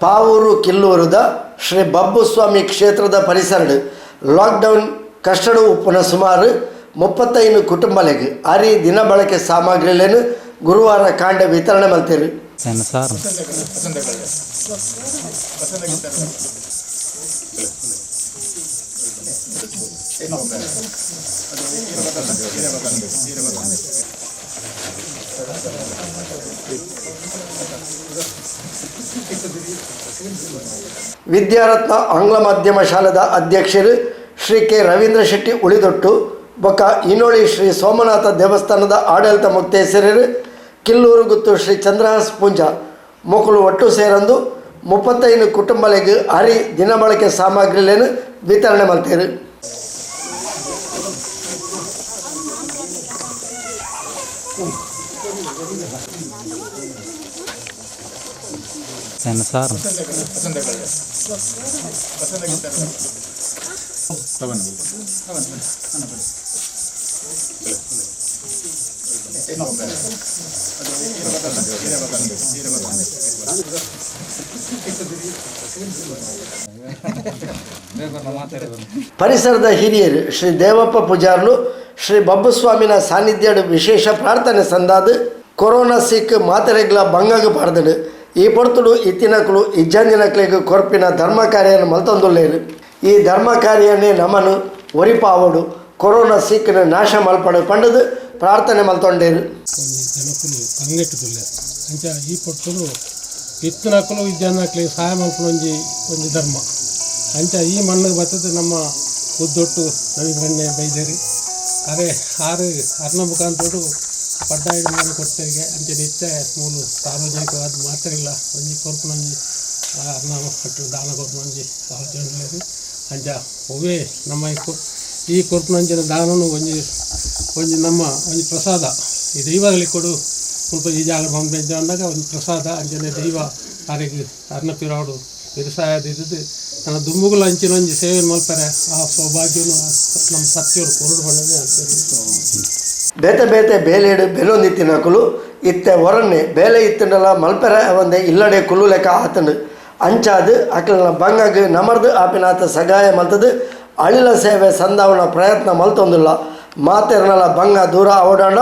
Pavoor ಕಿಲ್ಲೂರುದ Shri Babbuswami ಕ್ಷೇತ್ರದ ಪರಿಸರಡು lockdown ಕಷ್ಟಡು ಉಪ್ಪುನ ಸುಮಾರು 35 ಕುಟುಂಬಲೆಗ್ ಅರಿ ದಿನಬಳಕೆ ಸಾಮಗ್ರಿಗಳನ್ನು ಗುರುವಾರ ಕಾಂಡೆ ವಿತರಣೆ ಮಲ್ತೆರು. ಸಾರ್, ವಿದ್ಯಾರತ್ನ ಆಂಗ್ಲ ಮಾಧ್ಯಮ ಶಾಲೆದ ಅಧ್ಯಕ್ಷರು ಶ್ರೀ ಕೆ ರವೀಂದ್ರ ಶೆಟ್ಟಿ ಉಳಿದೊಟ್ಟು ಬೊಕ್ಕ ಇನೋಳಿ ಶ್ರೀ ಸೋಮನಾಥ ದೇವಸ್ಥಾನದ ಆಡಳಿತ ಮೊಕ್ತೇಸರರು ಕಿಲ್ಲೂರು ಗುತ್ತು ಶ್ರೀ ಚಂದ್ರಹಾಸ್ ಪೂಂಜಾ ಮೊಕುಲು ಒಟ್ಟು ಸೇರಂದು 35 ಕುಟುಂಬಲೆಗ್ ಅರಿ ದಿನಬಳಕೆ ಸಾಮಗ್ರಿಗಳನ್ನು ವಿತರಣೆ ಮಲ್ತೇರು. ಸಾರ್. ಪರಿಸರದ ಹಿರಿಯರು ಶ್ರೀ ದೇವಪ್ಪ ಪೂಜಾರ್ಲು ಶ್ರೀ ಬಬ್ಬುಸ್ವಾಮಿನ ಸಾನ್ನಿಧ್ಯಡು ವಿಶೇಷ ಪ್ರಾರ್ಥನೆ ಸಂದಾದು ಕೊರೋನಾ ಸೀಕ್ ಮಾತೆರೆಗ್ಲ ಬಂಗಗ್ ಪಾರ್ದಡು. ಈ ಪೊರ್ತುಡು ಇತ್ತಿನಕುಲು ಇಜ್ಜಂದಿನಕ್ಲೆಗ್ ಕೊರ್ಪಿನ ಧರ್ಮ ಕಾರ್ಯನ ಮಲ್ತೊಂದುಲ್ಲೇರು. ಈ ಧರ್ಮ ಕಾರ್ಯನೇ ನಮನು ಒರಿಪಾವಡು, ಕೊರೋನಾ ಸೀಕ್ನ ನಾಶ ಮಲ್ಪಡು ಪಂಡದು ಪ್ರಾರ್ಥನೆ ಮಲ್ತೊಂಡೇರು. ಒಂಜಿ ಜನಕುಲು ಕಂಗೆಟ್ಟುದುಲ್ಲೆರ್. ಅಂಚ ಈ ಪೊರ್ತುಡು ಇತ್ತಿನಕುಲು ಇಜ್ಜಂದಿನಕ್ಲೆಗ್ ಸಹಾಯ ಮಲ್ಪುನ ಒಂಜಿ ಒಂಜಿ ಧರ್ಮ. ಅಂಚ ಈ ಮಣ್ಣುಗ್ ಬತ್ತುದು ನಮ್ಮ ಉದ್ದೊಟ್ಟು ರವೀಂದ್ರಣ್ಣೆ ಬೈದೆರ್. ಅರೆ ಆರು ಅರ್ನ ಮುಖಾಂತರಡು ಪಡ್ಡಾಯಿಡ್ ಮೂಲು ಕೊಡ್ತೆರ್ಗೆ. ಅಂಚನೆ ಇತ್ತೆ ಮೂಲು ಸಾರ್ವಜನಿಕವಾದ್ ಮಾತೆರೆಗ್ಲ ಒಂಜಿ ಕೊರ್ಪುನ ಒಂಜಿ ಅರ್ನ ಒಟ್ಟು ದಾನ ಕೊರ್ಪುನ ಒಂಜಿ ಆಲೋಚನೆ ಉಲ್ಲೆರ್. ಅಂಚ ಒವ್ವೇ ನಮ್ಮ ಈ ಕೊರ್ಪುನಂಚಿನ ದಾನನು ಒಂಜಿ ಒಂಜಿ ನಮ್ಮ ಒಂಜಿ ಪ್ರಸಾದ ಈ ದೈವಗಳಿಗೆ ಕೊಡು. ಮುಲ್ಪ ಈ ಜಾಗ ಪಂಪೆಂಚ ಪನ್ನಗ ಒಂಜಿ ಪ್ರಸಾದ. ಅಂಚನೆ ದೈವ ಆರೆಗ್ ಅರ್ನ ಪಿರಾವುಡು ವ್ಯವಸಾಯ ದೀದ್ ನನ ದುಂಬುಗುಲ ಅಂಚಿನ ಒಂಜಿ ಸೇವೆ ಮಲ್ಪರೆ ಆ ಸೌಭಾಗ್ಯನು ನಮ್ಮ ಸತ್ಯರು ಕೊರಡು ಪಂಡುದು ಯಾನ್. ಬೇತೆ ಬೇತೆ ಬೇಲೆಡ್ ಬೆಲೊಂದಿತ್ತಿನಕುಲು ಇತ್ತೆ ಒರನ್ನೆ ಬೇಲೆ ಇತ್ತಂಡಲ ಮಲ್ಪೆರೆ ಒಂದೆ ಇಲ್ಲಡೆ ಕುಲ್ಲು ಲೆಕ್ಕ ಆತಂಡು. ಅಂಚಾದ್ ಅಕ್ಲೆನ ಬಂಗಗ್ ನಮರ್ದು ಆಪಿನಾತ ಸಗಾಯ ಮಲ್ತದು ಅಳಿಲ ಸೇವೆ ಸಂದಾವನ ಪ್ರಯತ್ನ ಮಲ್ತೊಂದುಲ್ಲ. ಮಾತೆರ್ನಲ ಬಂಗ ದೂರ ಆವಡಾಂಡ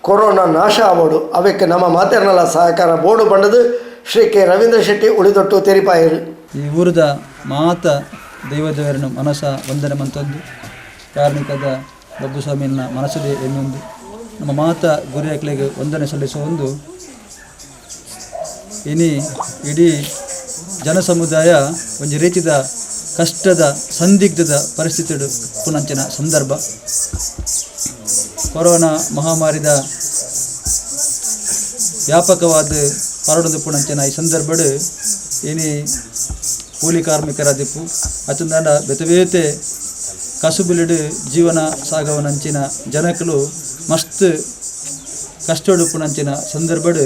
ಕೊರೋನಾ ನಾಶ ಆವೋಡು. ಅವೆಕ್ ನಮ್ಮ ಮಾತೆರ್ನಲ ಸಹಕಾರ ಬೋಡು ಪಂಡದು ಶ್ರೀ ಕೆ ರವೀಂದ್ರ ಶೆಟ್ಟಿ ಉಳಿದೊಟ್ಟು ತೆರಿಪಾಯರು. ಈ ಊರದ ಮಾತ ದೈವದೇವರನ್ನು ಮನಸ ವಂದನೆ ಮಂತೊಂದು, ಕಾರ್ಣಿಕದ ಬಬ್ಬುಸ್ವಾಮಿನ ಮನಸ್ಸದೆ ಎನ್ನೊಂದು, ನಮ್ಮ ಮಾತ ಗುರಿಯಕ್ಲೆಗ್ ವಂದನೆ ಸಲ್ಲಿಸುವ ಒಂದು. ಇನಿ ಇಡೀ ಜನಸಮುದಾಯ ಒಂಜಿ ರೀತಿದ ಕಷ್ಟದ ಸಂದಿಗ್ಧದ ಪರಿಸ್ಥಿತಿ ಪುನಂಚಿನ ಸಂದರ್ಭ. ಕೊರೋನಾ ಮಹಾಮಾರಿದ ವ್ಯಾಪಕವಾದ ಪರಡೊಂದು ಪುಣಂಚಿನ ಈ ಸಂದರ್ಭಡ್ ಇನಿ ಕೂಲಿ ಕಾರ್ಮಿಕರ ದಿಪ್ಪು ಅತ್ತಂದಾಂಡ ಬೇತೆ ಬೇತೆ ಕಸುಬುಲಿಡು ಜೀವನ ಸಾಗವನಂಚಿನ ಜನಕುಲು ಮಸ್ತ್ ಕಷ್ಟಡು ಪುಣಂಚಿನ ಸಂದರ್ಭಡ್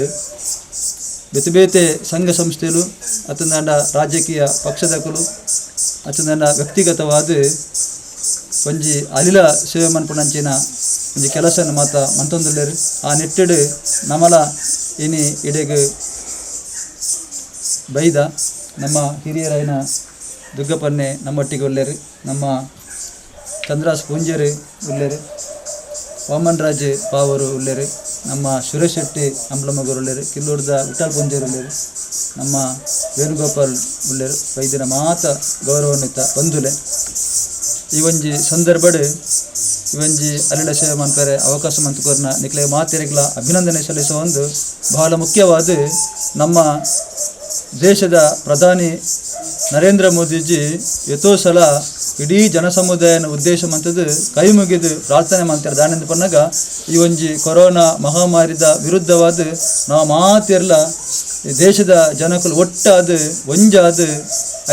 ಬೇತೆ ಬೇತೆ ಸಂಘ ಸಂಸ್ಥೆಲು ಅತ್ತಂದಾಂಡ ರಾಜಕೀಯ ಪಕ್ಷದಕುಲು ಅತ್ತಂದಾಂಡ ವ್ಯಕ್ತಿಗತವಾದ ಒಂಜಿ ಅಲಿಲ ಸೇವೆ ಮನ್ಪುನಂಚಿನ ಒಂಜಿ ಕೆಲಸನ ಮಾತ ಮಂತೊಂದುಲ್ಲೆರ್. ಆ ನಿಟ್ಟೆಡ್ ನಮಲ ಇನಿ ಇಡೆಗ್ ಬೈದ. ನಮ್ಮ ಹಿರಿಯರಾಯಿನ ದುಗ್ಗಪನ್ನೆ ನಮ್ಮೊಟ್ಟಿಗೆ ಉಲ್ಲೆರ್, ನಮ್ಮ ಚಂದ್ರಾಸ್ ಪೂಂಜೆರ್ ಉಲ್ಲೆರ್, ವಾಮನ್ ರಾಜ್ ಪಾವರು ಉಲ್ಲೆರ್, ನಮ್ಮ ಸುರೇಶ್ ಶೆಟ್ಟಿ ಅಂಬ್ಲಮಗರು ಉಲ್ಲೆರ್, ಕಿಲ್ಲೂರ್ದ ವಿಠಲ್ ಪೂಂಜೆರ್ ಉಲ್ಲೆರ್, ನಮ್ಮ ವೇಣುಗೋಪಾಲ್ ಉಲ್ಲೆರ್. ಬೈದಿನ ಮಾತ ಗೌರವಾನ್ವಿತ ಬಂಧುಲೆ, ಈ ಒಂಜಿ ಸಂದರ್ಭಡ್ ಈ ಒಂಜಿ ಅಲಿಲ ಸೇವೆ ಮನ್ಪೆರೆ ಅವಕಾಶ ಮಂತ್ ಕೊರ್ನ ನಿಕ್ಲೆ ಮಾತೆರೆಗ್ಲ ಅಭಿನಂದನೆ ಸಲ್ಲಿಸುವ ಒಂದು. ಬಹಳ ಮುಖ್ಯವಾದ ನಮ್ಮ ದೇಶದ ಪ್ರಧಾನಿ ನರೇಂದ್ರ ಮೋದಿಜಿ ಎತೋ ಸಲ ಇಡೀ ಜನಸಮುದಾಯನ ಉದ್ದೇಶ ಮಂತದ್ದು ಕೈ ಮುಗಿದು ಪ್ರಾರ್ಥನೆ ಮಾಡ್ತಾರೆ. ದಾನೆಂದು ಪನ್ನಗ ಈ ಒಂಜಿ ಕೊರೋನಾ ಮಹಾಮಾರಿದ ವಿರುದ್ಧವಾದ ನಾವು ಮಾತಿರ್ಲ ಈ ದೇಶದ ಜನಕುಲು ಒಟ್ಟಾದ ಒಂಜಾದ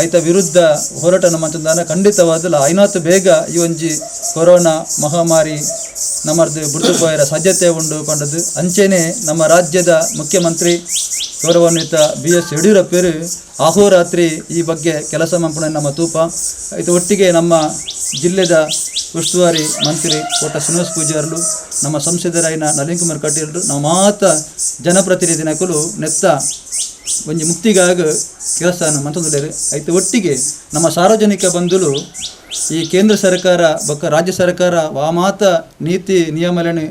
ಐತ ವಿರುದ್ಧ ಹೋರಾಟ ಮಂತಂದಾನ ಖಂಡಿತವಾದಲ ಐನಾತ್ ಬೇಗ ಈ ಒಂಜಿ ಕೊರೋನಾ ಮಹಾಮಾರಿ ನಮ್ಮರ್ದು ಬುಡ್ದು ಪೋಯರ ಸಾಧ್ಯತೆ ಉಂಡು ಪಂಡದು. ಅಂಚೆನೆ ನಮ್ಮ ರಾಜ್ಯದ ಮುಖ್ಯಮಂತ್ರಿ ಗೌರವಾನ್ವಿತ ಬಿ ಎಸ್ ಯಡಿಯೂರಪ್ಪರು ಅಹೋರಾತ್ರಿ ಈ ಬಗ್ಗೆ ಕೆಲಸ ಮಂಪುಣ ನಮ್ಮ ತೂಪ. ಇದು ಒಟ್ಟಿಗೆ ನಮ್ಮ ಜಿಲ್ಲೆದ ಉಸ್ತುವಾರಿ ಮಂತ್ರಿ ಕೋಟ ಶ್ರೀನಿವಾಸ ಪೂಜಾರ್ಲು, ನಮ್ಮ ಸಂಸದರಾಯಿನ ನಳಿನ್ ಕುಮಾರ್ ಕಟೀಲ್ರು, ನಾವು ಮಾತ ಜನಪ್ರತಿನಿಧಿನಕುಲು ನೆತ್ತ. ಒಂಜಿ ಮುಕ್ತಿಗಾಗ ಕೆಲಸ ಮಂತೊಂದುಲ್ಲೆರ್. ಐತ ಒಟ್ಟಿಗೆ ನಮ್ಮ ಸಾರ್ವಜನಿಕ ಬಂಧುಲು ಈ ಕೇಂದ್ರ ಸರ್ಕಾರ ಬೊಕ್ಕ ರಾಜ್ಯ ಸರ್ಕಾರ ವಾಮಾತ ನೀತಿ ನಿಯಮಲೆನ್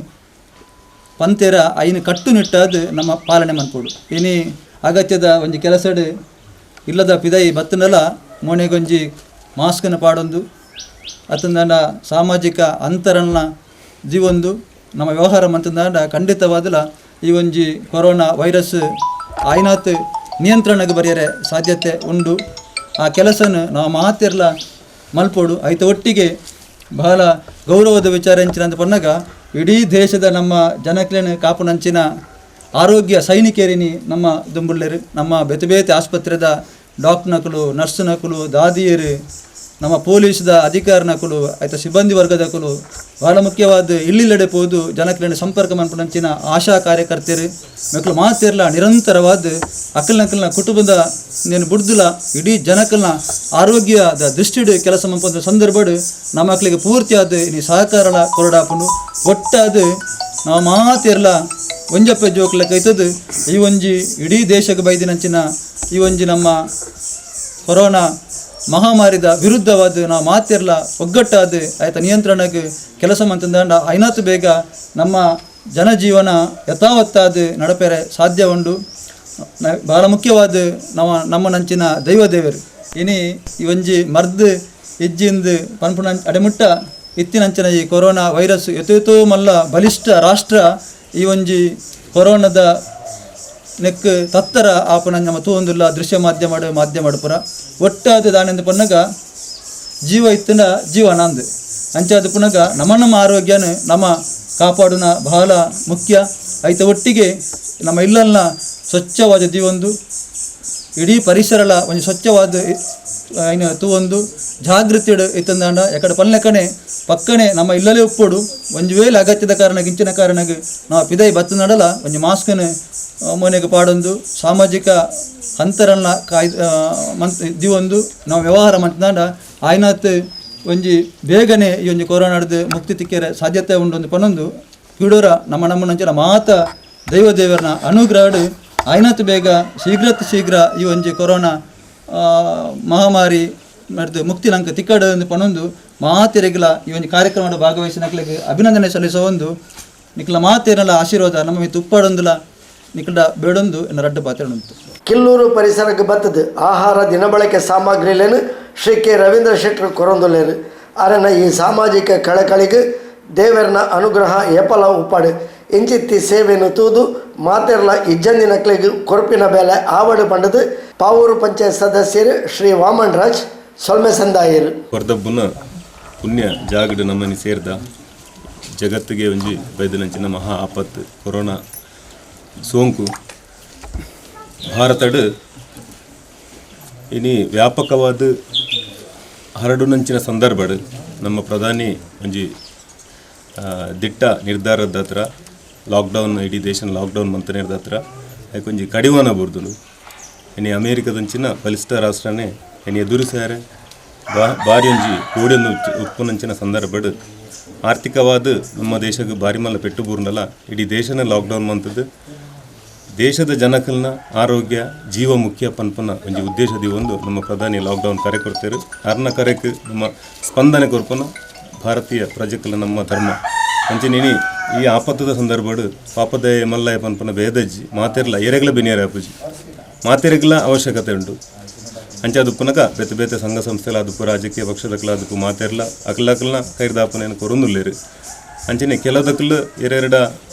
ಪಂತೆರ ಐನು ಕಟ್ಟುನಿಟ್ಟಾದ ನಮ್ಮ ಪಾಲನೆ ಮನ್ಪೊಡು. ಇನಿ ಅಗತ್ಯದ ಒಂಜಿ ಕೆಲಸಡ್ ಇಲ್ಲದ ಪಿದೈ ಬತ್ತನಲ ಮೋನೆಗೊಂಜಿ ಮಾಸ್ಕನ್ನು ಪಾಡೊಂದು ಅತ್ತಂದಾಂಡ ಸಾಮಾಜಿಕ ಅಂತರನ್ನ ಜೀವೊಂದು ನಮ್ಮ ವ್ಯವಹಾರ ಮಂತಂದಾಂಡ ಖಂಡಿತವಾದಲ ಈ ಒಂಜಿ ಕೊರೋನಾ ವೈರಸ್ ಆಯ್ನಾತ್ ನಿಯಂತ್ರಣಕ್ಕೆ ಬರೆಯರೆ ಸಾಧ್ಯತೆ ಉಂಡು. ಆ ಕೆಲಸನ ನಾವು ಮಾತಿರ್ಲ ಮಲ್ಪೊಡು. ಐತ ಒಟ್ಟಿಗೆ ಬಹಳ ಗೌರವದ ವಿಚಾರ ಎಂಚಿನ ಅಂತ ಪನ್ನಗ ಇಡೀ ದೇಶದ ನಮ್ಮ ಜನಕ್ಲೆನ ಕಾಪುನಂಚಿನ ಆರೋಗ್ಯ ಸೈನಿಕರಿನಿ ನಮ್ಮ ದುಂಬುಳ್ಳೆರು, ನಮ್ಮ ಬೇತೆ ಬೇತೆ ಆಸ್ಪತ್ರೆದ ಡಾಕ್ಟರ್ನಕುಲು, ನರ್ಸ್ನಕುಲು, ದಾದಿಯರು, ನಮ್ಮ ಪೊಲೀಸ್ದ ಅಧಿಕಾರಿನಕುಲು, ಆಯ್ತ ಸಿಬ್ಬಂದಿ ವರ್ಗದಕುಲು, ಬಹಳ ಮುಖ್ಯವಾದ ಇಲ್ಲಿಲ್ಲಡೆ ಪೋದು ಜನಕ್ಲೆನ ಸಂಪರ್ಕ ಮನ್ಪುನಂಚಿನ ಆಶಾ ಕಾರ್ಯಕರ್ತರು ಮೆಕ್ಲು ಮಾತಿರ್ಲ ನಿರಂತರವಾದ ಅಕಲ್ನಕಲ್ನ ಕುಟುಂಬದ ನೇನು ಬುಡ್ದುಲ ಇಡೀ ಜನಕಲ್ನ ಆರೋಗ್ಯದ ದೃಷ್ಟಿಡ್ ಕೆಲಸ ಮನ್ಪುನ ಸಂದರ್ಭಡ್ ನಮ್ಮ ಮಕ್ಕಳಿಗೆ ಪೂರ್ತಿಯಾದ ಇನಿ ಸಹಕಾರಲ ಕೊರಡಾಪುಂಡು. ಒಟ್ಟಾದ ನಾವು ಮಾತಿರ್ಲ ಒಂಜಪ್ಪ ಜೋಕ್ಲ ಕೈತದು ಈ ಒಂಜಿ ಇಡೀ ದೇಶಕ್ಕೆ ಬೈದಿನಂಚಿನ ಈ ಒಂಜಿ ನಮ್ಮ ಕೊರೋನಾ ಮಹಾಮಾರಿದ ವಿರುದ್ಧವಾದ ನಾವು ಮಾತಿರ್ಲ ಒಗ್ಗಟ್ಟಾದ ಆಯ್ತ ನಿಯಂತ್ರಣಕ್ಕೆ ಕೆಲಸ ಮಂತಂದಾಂಡ ಐನಾತು ಬೇಗ ನಮ್ಮ ಜನಜೀವನ ಯಥಾವತ್ತಾದ ನಡಪೆರೆ ಸಾಧ್ಯ ಉಂಡು. ಬಹಳ ಮುಖ್ಯವಾದ ನಮ್ಮ ನಂಚಿನ ದೈವ ದೇವರು ಇನಿ ಈ ಒಂಜಿ ಮರ್ದ್ ಇಜ್ಜಿಂದು ಪನ್ಪುನ ಅಡೆಮುಟ್ಟ ಇತ್ತಿನಂಚಿನ ಈ ಕೊರೋನಾ ವೈರಸ್ ಎತೇತೋ ಮಲ್ಲ ಬಲಿಷ್ಠ ರಾಷ್ಟ್ರ ಈ ಒಂಜಿ ಕೊರೋನಾದ ನೆಕ್ ತತ್ತರ ಆಪುನ ನಮ್ಮ ತೂವೊಂದುಲ್ಲ ದೃಶ್ಯ ಮಾಧ್ಯಮ ಮಾಧ್ಯಮ ಪುರ ಒಟ್ಟಾದ ದಾನೆಂದು ಪನ್ನಗ ಜೀವ ಇತ್ತಿನ ಜೀವನ ಅಂದು ಅಂಚಾದ ಪುನಗ ನಮ್ಮ ನಮ್ಮ ಆರೋಗ್ಯನ ನಮ್ಮ ಕಾಪಾಡುನ ಬಹಳ ಮುಖ್ಯ. ಐತ ಒಟ್ಟಿಗೆ ನಮ್ಮ ಇಲ್ಲಲ್ನ ಸ್ವಚ್ಛವಾದ ದೀವೊಂದು ಇಡೀ ಪರಿಸರಲ ಒಂಜಿ ಸ್ವಚ್ಛವಾದ ಐನ ತೂವೊಂದು ಜಾಗೃತಿಡ್ ಇತ್ತಂದಾಂಡ ಎಕಡೆ ಪಲ್ಲೆಕನೆ ಪಕ್ಕನೆ ನಮ್ಮ ಇಲ್ಲಲೇ ಉಪ್ಪೊಡು. ಒಂಜಿ ವೇಳೆ ಅಗತ್ಯದ ಕಾರಣ ಗಿಂಚಿನ ಕಾರಣಗ್ ನಾವು ಪಿದೈ ಬತ್ತು ನಡಲ ಒಂಜಿ ಮಾಸ್ಕನ್ ಮನೆಗೆ ಪಾಡೊಂದು ಸಾಮಾಜಿಕ ಅಂತರನ್ನ ಕಾಯ್ ಮಂತ್ ದೀವೊಂದು ನಾವು ವ್ಯವಹಾರ ಮಂತಂದಾಂಡ ಆಯ್ನಾತ್ ಒಂಜಿ ಬೇಗನೆ ಈ ಒಂಜಿ ಕೊರೋನಾಡ್ದು ಮುಕ್ತಿ ತಿಕ್ಕೆರೆ ಸಾಧ್ಯತೆ ಉಂಡು ಒಂದು ಪನೊಂದು ಕಿಡೋರ ನಮ್ಮ ನಮ್ಮನಂಚಿನ ಮಾತ ದೈವ ದೇವರನ ಅನುಗ್ರಹಡು ಆಯ್ನಾತ್ ಬೇಗ ಶೀಘ್ರತ್ ಶೀಘ್ರ ಈ ಒಂಜಿ ಕೊರೋನಾ ಮಹಾಮಾರಿ ನಡ್ದು ಮುಕ್ತಿ ನಂಗೆ ತಿಕ್ಕಡು ಒಂದು ಪನೊಂದು ಮಾತೆರೆಗ್ಲ ಈ ಒಂದು ಕಾರ್ಯಕ್ರಮದ ಭಾಗವಹಿಸಿ ನಕ್ಲಿಗೆ ಅಭಿನಂದನೆ ಸಲ್ಲಿಸೋ ಒಂದು ನಿಕ್ಲ ಮಾತೇನಲ್ಲ ಆಶೀರ್ವಾದ ನಮ್ಮ ಮಿತ್ತು ಉಪ್ಪಾಡೊಂದುಲ ನಿಕ್ಲ ಬೇಡೊಂದು ಎನ್ನ ರಡ್ಡು ಪಾತ್ರ ಉಂಟು. ಕಿಲ್ಲೂರು ಪರಿಸರಕ್ಕೆ ಬತ್ತದು ಆಹಾರ ದಿನಬಳಕೆ ಸಾಮಗ್ರಿಲೇನು ಶ್ರೀ ಕೆ ರವೀಂದ್ರ ಶೆಟ್ಟರು ಕೊರೊಂದುಲ್ಲೇರು. ಅರನ ಈ ಸಾಮಾಜಿಕ ಕಳಕಳಿಗೆ ದೇವರನ ಅನುಗ್ರಹ ಏಪಲ ಉಪ್ಪಾಡು ಇಂಚಿತ್ತಿ ಸೇವೆಯನ್ನು ತೂದು ಮಾತೆರ್ಲ ಇಜ್ಜಂದಿನಕ್ಲಿಗೆ ಕೊರಪಿನ ಬೇಲೆ ಆವಡು ಪಂಡದು ಪಾವೂರು ಪಂಚಾಯತ್ ಸದಸ್ಯರು ಶ್ರೀ ವಾಮನ್ ರಾಜ್ ಸೊಲ್ಮೆ ಸಂದಾಯರು. ಕೊರ್ದಬ್ಬುನ ಪುಣ್ಯ ಜಾಗಡು ನಮ್ಮನಿ ಸೇರ್ದ ಜಗತ್ತಿಗೆ ಒಂಜಿ ಬೈದನಂಚಿನ ಮಹಾ ಆಪತ್ತು ಕೊರೋನಾ ಸೋಂಕು ಭಾರತಡು ಇನಿ ವ್ಯಾಪಕವಾದ ಹರಡುನಂಚಿನ ಸಂದರ್ಭಡು ನಮ್ಮ ಪ್ರಧಾನಿ ಒಂಜಿ ದಿಟ್ಟ ನಿರ್ಧಾರದ ಹತ್ರ ಲಾಕ್ಡೌನ್ ಇಡೀ ದೇಶನ ಲಾಕ್ಡೌನ್ ಮಂತನೇರ್ದ ಹತ್ರ ಒಂಜಿ ಕಡಿವಾಣ ಬುರ್ದುಲು. ಇನಿ ಅಮೇರಿಕದಂಚಿನ ಬಲಿಷ್ಠ ರಾಷ್ಟ್ರನೇ ಇನಿ ಎದುರಿಸಾರೆ ಭಾರಿ ಒಂಜಿ ಕೋಡಿಯನ್ನು ಉಪ್ಪುನಂಚಿನ ಸಂದರ್ಭಡು ಆರ್ಥಿಕವಾದ ನಮ್ಮ ದೇಶಕ್ಕೆ ಭಾರಿ ಮಲ್ಲ ಪೆಟ್ಟು ಬೂರ್ನಲ್ಲ ಇಡೀ ದೇಶನ ಲಾಕ್ಡೌನ್ ಮಂತದ್ದು ದೇಶದ ಜನಕಲ್ನ ಆರೋಗ್ಯ ಜೀವ ಮುಖ್ಯ ಪನ್ಪನ ಒಂಜಿ ಉದ್ದೇಶದಿ ಒಂದು ನಮ್ಮ ಪ್ರಧಾನಿ ಲಾಕ್ಡೌನ್ ಕರೆ ಕೊಡ್ತೇರು. ಅರ್ನ ಕರೆಕ್ ನಮ್ಮ ಸ್ಪಂದನೆ ಕೊರ್ಪನ ಭಾರತೀಯ ಪ್ರಜೆಕಲ ನಮ್ಮ ಧರ್ಮ ಅಂಚನೆ ಈ ಆಪತ್ತದ ಸಂದರ್ಭಡು ಪಾಪದ ಮಲ್ಲಯ ಪನ್ಪನ ಬೇದಜ್ಜಿ ಮಾತೆರ್ಲ ಎರೆಗ್ಲ ಬೆನಿಯರ ಅಪುಜಿ ಮಾತೆರೆಗ್ಲ ಅವಶ್ಯಕತೆ ಉಂಟು. ಅಂಚೆ ಅದು ಪುನಕ ಬೇತೆ ಬೇತೆ ಸಂಘ ಸಂಸ್ಥೆಲ ಅದುಪು ರಾಜಕೀಯ ಪಕ್ಷದಕ್ಲ ಅದುಪು ಮಾತೆರ್ಲ ಅಕ್ಲಕ್ಲನ ಕೈರ್ದಾಪನೇನು ಕೊರೊಂದುಲ್ಲೇರು. ಅಂಚನೆ ಕೆಲದಕ್ಲು ಎರೆರಡ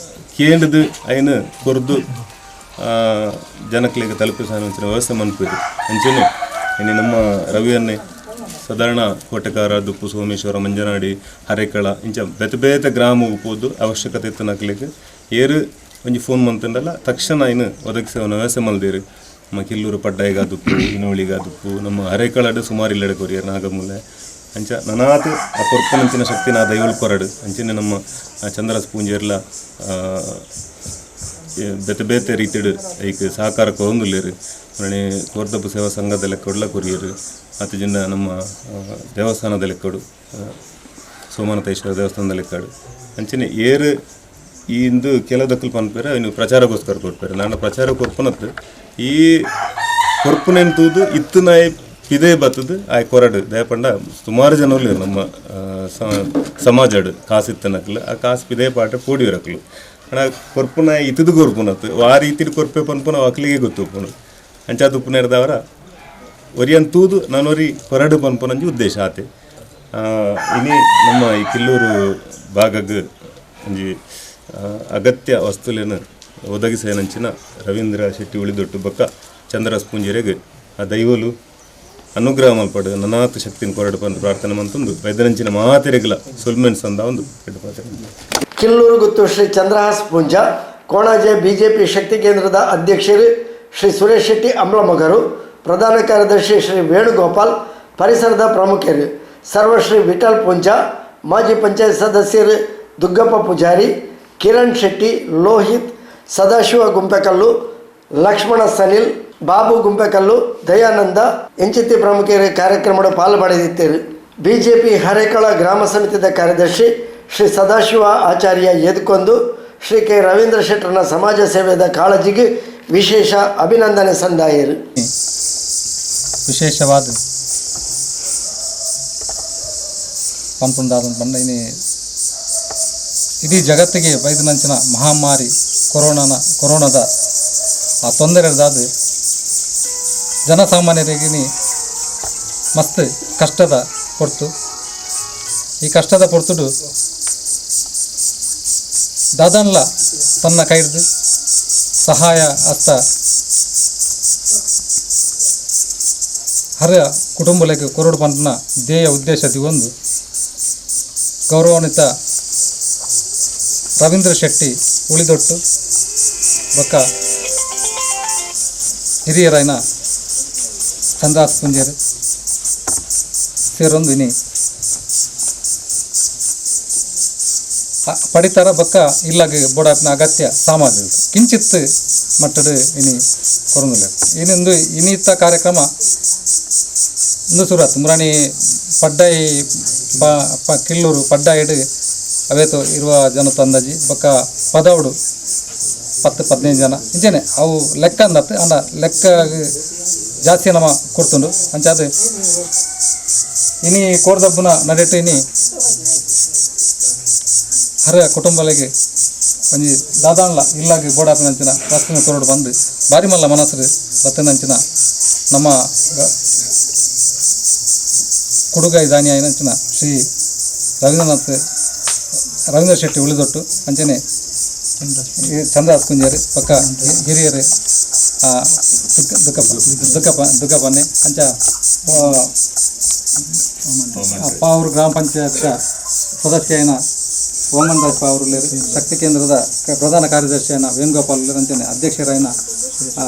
ಕೇಂದ್ರದ ಐನು ಕೊರ್ದು ಜನಕ್ಲಿಗೆ ತಲುಪಿಸಾನ ವ್ಯವಸ್ಥೆ ಮನ್ಪೇರು. ಅಂಚನೆ ಇನ್ನು ನಮ್ಮ ರವಿಯನ್ನೇ ಸಾಧಾರಣ ಕೋಟೆಕಾರ ದುಪ್ಪು ಸೋಮೇಶ್ವರ ಮಂಜನಾಡಿ ಹರೇಕಳ ಇಂಚ ಬೇತೆ ಬೇತೆ ಗ್ರಾಮ ಪೋದು ಅವಶ್ಯಕತೆ ಇತ್ತು ನಕ್ಲಿಗೆ ಏರು ಒಂಜಿ ಫೋನ್ ಮಂತಂಡಲ್ಲ ತಕ್ಷಣ ಇನ್ನು ಒದಗಿಸುವ ವ್ಯವಸ್ಥೆ ಮಲ್ದೇರು. ನಮ್ಮ ಕಿಲ್ಲೂರು ಪಡ್ಡಾಯಿಗಾದುಪ್ಪು ಇನೋಳಿಗಾದುಪ್ಪು ನಮ್ಮ ಹರೇಕಳಡು ಸುಮಾರು ಇಲ್ಲಡೆ ಕೊರಿಯರ್ ನಾಗಮೂಲೆ ಅಂಚ ನನಾತ್ ಆ ಕೊರ್ಪನಂಚಿನ ಶಕ್ತಿ ನಾ ದೈವಲ್ ಕೊರಡು. ಅಂಚನೆ ನಮ್ಮ ಚಂದ್ರಸ್ ಪೂಂಜೆರ್ಲ ಬೇತೆ ಬೇತೆ ರೀತಿಡು ಐಕ್ ಸಹಕಾರ ಕೊರೊಂದುಲ್ಲೇರು. ಮನೆ ಕೋರ್ದಬ್ಬು ಸೇವಾ ಸಂಘದ ಲೆಕ್ಕಡ್ಲ ಕೊರಿಯರು ಅತಿ ಜಿನ್ನ ನಮ್ಮ ದೇವಸ್ಥಾನದ ಲೆಕ್ಕಡು ಸೋಮನಾಥೇಶ್ವರ ದೇವಸ್ಥಾನದ ಲೆಕ್ಕಡು ಅಂಚನೆ ಏರು ಈ ಇಂದು ಕೆಲದಕ್ಕಲು ಪನ್ಪೇರೆ ಇನ್ನು ಪ್ರಚಾರಕ್ಕೋಸ್ಕರ ಕೊಡ್ಪೇರೆ. ನಾನು ಪ್ರಚಾರ ಕೊರ್ಪನತ್ತು ಈ ಕೊರ್ಪುನೆನ್ ತೂದು ಇತ್ತುನಾಯಿ ಪಿದೆ ಬತ್ತದು ಆಯ್ ಕೊರಡು ದಯಪಂಡ ಸುಮಾರು ಜನ ಉಲ್ಲೆರ್ ನಮ್ಮ ಸಮಾಜಡ್ ಕಾಸು ಇತ್ತನಕ್ಲು ಆ ಕಾಸು ಪಿದೆ ಪಾಟ ಪೋಡಿಯರಕ್ಲು ಅಣ್ಣ ಕೊರ್ಪುನ ಇತ್ತದು ಕೊರ್ಪುನತ್ತು ಆ ರೀತಿಡ್ ಕೊರ್ಪೆ ಪನ್ಪುನ ಅಕ್ಲಿಗೆ ಗೊತ್ತುಪ್ಪುನು ಅಂಚಾದ್ ಉಪ್ಪುನೆರ್ದವರ ಒರಿಯನ್ ತೂದು ನಾನೊರಿ ಕೊರಡು ಪನ್ಪುನಂಜಿ ಉದ್ದೇಶ ಆತೆ. ಇನಿ ನಮ್ಮ ಈ ಕಿಲ್ಲೂರು ಭಾಗಗ್ ಒಂಜಿ ಅಗತ್ಯ ವಸ್ತುಲೆನ್ ಒದಗಿಸೇನಂಚಿನ ರವೀಂದ್ರ ಶೆಟ್ಟಿ ಉಳಿದೊಟ್ಟು ಬೊಕ್ಕ ಚಂದ್ರಸ್ ಪೂಂಜೆರೆಗ್ ಆ ದೈವಲು ಅನುಗ್ರಹ ಮಲ್ಪಡು ನನಾತ್ ಶಕ್ತಿನ ಕೊರಡು ಪಂದ್ ಪ್ರಾರ್ಥನೆ ಮಂತೊಂದು ಬೈದನಂಚಿನ ಮಾತೆರೆಗ್ಲ ಸೊಲ್ಮೆನ್ ಸಂದ ಒಂದು ಕಿಲ್ಲೂರು ಗುತ್ತು ಶ್ರೀ ಚಂದ್ರಹಾಸ್ ಪೂಂಜಾ, ಕೋಣಾಜೆ ಬಿಜೆಪಿ ಶಕ್ತಿ ಕೇಂದ್ರದ ಅಧ್ಯಕ್ಷರು ಶ್ರೀ ಸುರೇಶ್ ಶೆಟ್ಟಿ ಅಂಬ್ಲಮೊಗರು, ಪ್ರಧಾನ ಕಾರ್ಯದರ್ಶಿ ಶ್ರೀ ವೇಣುಗೋಪಾಲ್, ಪರಿಸರದ ಪ್ರಮುಖರು ಸರ್ವಶ್ರೀ ವಿಠಲ್ ಪೂಂಜಾ, ಮಾಜಿ ಪಂಚಾಯತ್ ಸದಸ್ಯರು ದುಗ್ಗಪ್ಪ ಪೂಜಾರಿ, ಕಿರಣ್ ಶೆಟ್ಟಿ, ಲೋಹಿತ್, ಸದಾಶಿವ ಗುಂಪೆಕಲ್ಲು, ಲಕ್ಷ್ಮಣ ಸನಿಲ್, ಬಾಬು ಗುಂಪೆಕಲ್ಲು, ದಯಾನಂದ ಇಂಚಿತ್ತಿ ಪ್ರಮುಖರು ಕಾರ್ಯಕ್ರಮದ ಪಾಲ್ಪಡೆದಿದ್ದರು. ಬಿಜೆಪಿ ಹರೇಕಳ ಗ್ರಾಮ ಸಮಿತಿಯ ಕಾರ್ಯದರ್ಶಿ ಶ್ರೀ ಸದಾಶಿವ ಆಚಾರ್ಯ ಎದ್ಕೊಂಡು ಶ್ರೀ ಕೆ ರವೀಂದ್ರ ಶೆಟ್ಟರನ ಸಮಾಜ ಸೇವೆಯ ಕಾಳಜಿಗೆ ವಿಶೇಷ ಅಭಿನಂದನೆ ಸಂದಾಯರು. ವಿಶೇಷವಾದ ಪನ್ಪುಂಡಾದ ಪಂಡ ಇನಿ ಇಡೀ ಜಗತ್ತಿಗೆ ಬೈದನಂಚಿನ ಮಹಾಮಾರಿ ಕೊರೋನಾದ ಆ ತೊಂದರೆದಾದ ಜನಸಾಮಾನ್ಯರಿಗೆ ಮಸ್ತ್ ಕಷ್ಟದ ಪೊರ್ತು. ಈ ಕಷ್ಟದ ಪೊರ್ತುಡು ದಾದನ್ಲ ತನ್ನ ಕೈರ್ದು ಸಹಾಯ ಹಸ್ತ ಹರ ಕುಟುಂಬಲೆಗ್ ಕೊರಡು ಪನ್ಪುನ ಧ್ಯೇಯ ಉದ್ದೇಶ ದಿವೊಂದು ಗೌರವಾನ್ವಿತ ರವೀಂದ್ರ ಶೆಟ್ಟಿ ಉಳಿದೊಟ್ಟು ಬೊಕ್ಕ ಹಿರಿಯರಾಯಿನ ಚಂದ್ರಾಸ್ ಪುಂಜೇರ್ ಸೇರೊಂದು ಇನಿ ಪಡಿತರ ಬೊಕ್ಕ ಇಲ್ಲಗ್ ಬೋಡಾಪಿನ ಅಗತ್ಯ ಸಾಮಗ್ರಿ ಕಿಂಚಿತ್ ಮಟ್ಟದ ಇನಿ ಕೊರೊಂದುಲ್ಲೆರ್. ಇನಿಂದು ಇನಿತ್ತ ಕಾರ್ಯಕ್ರಮ ಇಂದು ಸುರಾತ್ ಮುರಾಣಿ ಪಡ್ಡಾಯಿ ಕಿಲ್ಲೂರು ಪಡ್ಡಾಯಿಡ್ ಅವೇತು ಇರುವ ಜನತ ಅಂದಾಜಿ ಬೊಕ್ಕ ಪದವುಡು 10-15 ಜನ ಇಂಚನೆ ಅವು ಲೆಕ್ಕ ಅಂದತ್ತು ಅಂಡ ಲೆಕ್ಕ ಜಾಸ್ತಿ ನಮ ಕೊಡ್ತುಂಡು ಅಂಚಾದ ಇನಿ ಕೋರ್ದಬ್ಬುನ ನಡೆಟು ಇನಿ ಹರ ಕುಟುಂಬಲೆಗ್ ಒಂಜಿ ದಾದಾನ್ಲ ಇಲ್ಲಾಗ್ ಬೋಡಾಪಿನಂಚಿನ ವಸ್ತುನ ಕೊರಡು ಬಂದು ಬಾರಿ ಮಲ್ಲ ಮನಸ್ಸು ಬತ್ತನಂಚಿನ ನಮ್ಮ ಕೊಡುಗೈ ದಾನಿಯಾಯಿನಂಚಿನ ಶ್ರೀ ರವೀಂದ್ರ ಶೆಟ್ಟಿ ಉಳಿದೊಟ್ಟು ಅಂಚನೆ ಚಂದ್ರಾಸ್ ಕುಂಜೇರು ಪಕ್ಕ ಹಿರಿಯರು ದುಗ್ಗಪ್ಪನೆ ಅಂಚ ಪಾವೂರು ಗ್ರಾಮ ಪಂಚಾಯತ್ ಸದಸ್ಯನ ಓಮನ್ ರಾಜ್ ಪಾವೂರು ಶಕ್ತಿ ಕೇಂದ್ರದ ಪ್ರಧಾನ ಕಾರ್ಯದರ್ಶಿಯನ ವೇಣುಗೋಪಾಲ್ ಅಂಚನೆ ಅಧ್ಯಕ್ಷರಾಯನ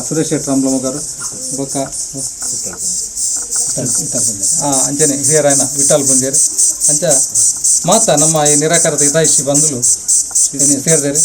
ಸುರೇಶ್ ಶೆಟ್ಟಿ ರಾಮ್ಲಮೊಗರು ಬೊಕ್ಕ ಅಂಚನೆ ಹಿರಿಯರಾಯನ ವಿಠಲ್ ಪುಂಜೇರು ಅಂಚ ಮಾತ ನಮ್ಮ ಈ ನಿರಾಕರದ ಹಿತೈಷಿ ಬಂಧುಲು ಸೇರಿದರು.